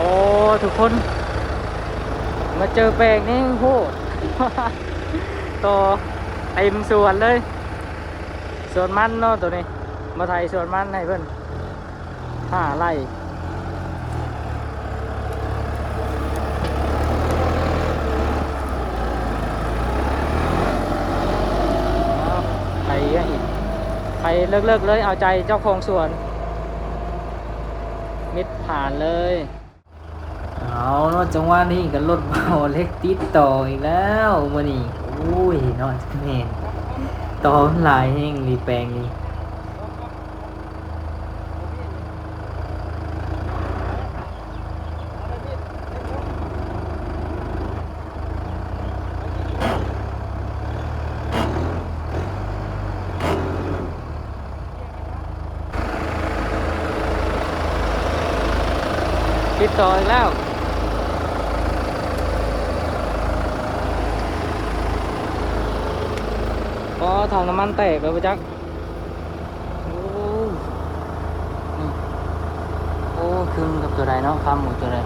ໂອ້ ທຸກຄົນ ມາເຈີແປງນີ້ໂຫດ ຕໍ່ເຕັມສວນເລີຍ ສວນມັນເນາະ ໂຕນີ້ ມາໄຖສວນມັນໃຫ້ເພິ່ນ ຫ້າໄຮ່ ໄຖອີກ ໄຖເລິກໆເລີຍ ເອົາໃຈເຈົ້າຂອງສວນ ມິດຜານເລີຍ. ເອົາເນາະ ຈັງຫວະນີ້ກໍລົດເບົາເຫຼັກຕິດຕໍ່ອີກແລ້ວມື້ນີ້. ໂອ້ຍເນາະ ແມ່ນ ຕໍ່ມັນຫຼາຍແຮງອີ່ຫຼີແປງນີ້. ຕິດຕໍ່ອີກແລ້ວ. ອໍ ຖັງນ້ຳມັນແຕກແລ້ວບໍ່ຈັກ. ໂອ້ ນີ້ ໂອ້ ຄືກັບຕົວໃດເນາະ ຄຳກັບຕົວໃດ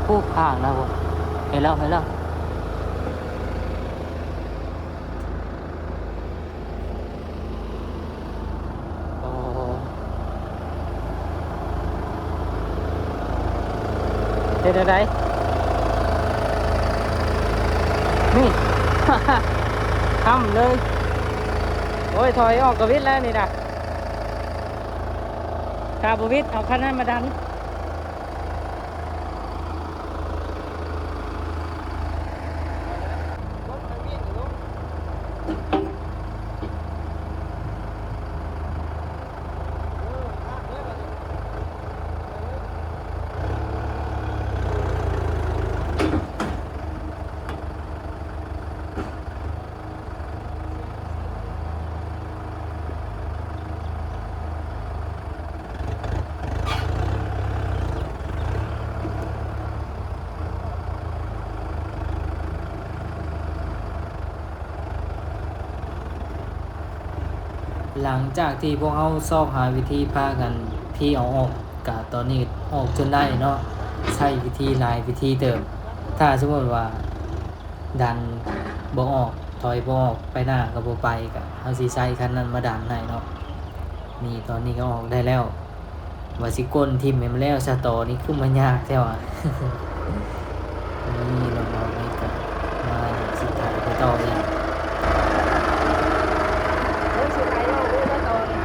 ໂອ້ ຂ້າງນະ ເຫັນແລ້ວ ເຫັນແລ້ວ. ໂອ້ ເຮັດແນວໃດ ນີ້ ຄ້ຳເລີຍ. ໂອ້ຍ ຖອຍອອກກໍວິດແລ້ວນີ້ນະ ຖ້າບໍ່ວິດ ເອົາຄັນນັ້ນມາດັນ. ຫຼັງຈາກທີ່ພວກເຮົາຊອກຫາວິທີພາກັນເພເອົາອອກ ກະຕອນນີ້ອອກຈົນໄດ້ເນາະ ໃຊ້ວິທີຫຼາຍວິທີເຕີບ. ຖ້າສົມມຸດວ່າດັນບໍ່ອອກ ຖອຍບໍ່ອອກ ໄປໜ້າກໍບໍ່ໄປ ກະເຮົາຊິໃຊ້ຄັນນັ້ນມາດັນໃຫ້ເນາະ. ນີ້ຕອນນີ້ກໍອອກໄດ້ແລ້ວ. ວ່າຊິກົ້ນຖິ້ມໃຫ້ມັນແລ້ວຊະ ຕໍນີ້ຄືມາຍາກແທ້ຫວາ. ນີ້ລອງເອົາໄວ້ກັນ ມາຊິຖ່າຍໄປຕໍ່ອີກ. ໂອ້ຍ ຊິໄປແລ້ວ ໂອ້ຍ ມາຕໍ່ນີ້.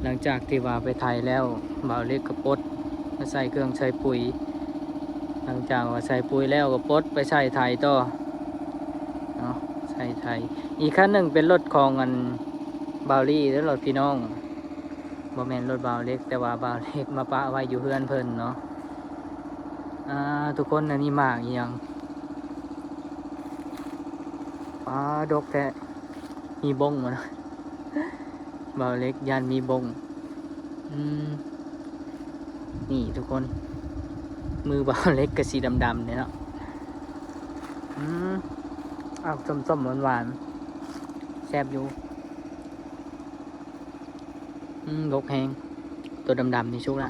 ຫຼັງຈາກທີ່ວ່າໄປໄຖແລ້ວ ບ່າວເລັກກໍປົດມາໃສ່ເຄື່ອງໃສ່ປຸຍ. ຫຼັງຈາກວ່າໃສ່ປຸຍແລ້ວກໍປົດໄປໃສ່ໄຖຕໍ່ເນາະ ໃສ່ໄຖ. ອີກຄັນໜຶ່ງເປັນລົດຂອງອັນບ່າວລີເດີ ລົດພີ່ນ້ອງ. ບໍ່ແມ່ນລົດບ່າວເລັກ ແຕ່ວ່າບ່າວເລັກມາປະໄວ້ຢູ່ເຮືອນເພິ່ນເນາະ. ອ່າ ທຸກຄົນ ອັນນີ້ໝາກອີ່ຫຍັງ? ປາ ດົກແທ້ ມີບົ້ງບໍ່ນະ? ບ່າວເລັກຢ້ານມີບົ້ງ. ອືມ ນີ້ທຸກຄົນ ມືບ່າວເລັກກໍສີດຳໆເດ້ເນາະ. ອືມ ອາກສົ້ມໆຫວານໆ ແຊບຢູ່. ອືມ ດົກແຮງ ໂຕດຳໆນີ້ສຸກລະ.